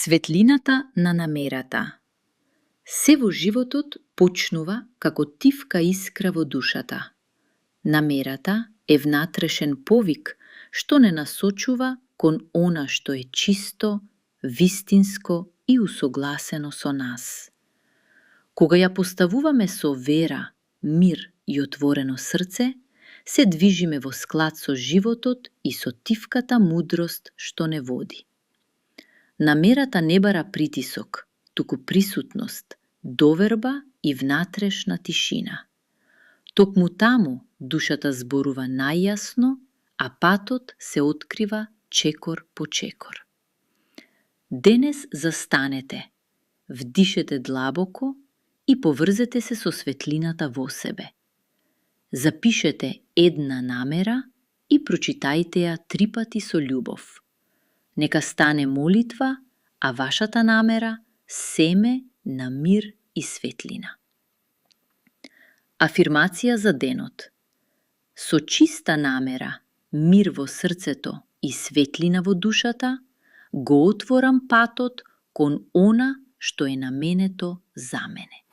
Светлината на намерата. Се во животот почнува како тивка искра во душата. Намерата е внатрешен повик што не насочува кон она што е чисто, вистинско и усогласено со нас. Кога ја поставуваме со вера, мир и отворено срце, се движиме во склад со животот и со тивката мудрост што не води. Намерата не бара притисок, туку присутност, доверба и внатрешна тишина. Токму таму душата зборува најјасно, а патот се открива чекор по чекор. Денес застанете, вдишете длабоко и поврзете се со светлината во себе. Запишете една намера и прочитајте ја 3 пати со љубов. Нека стане молитва, а вашата намера семе на мир и светлина. Афирмација за денот. Со чиста намера, мир во срцето и светлина во душата, го отворам патот кон она што е наменето за мене.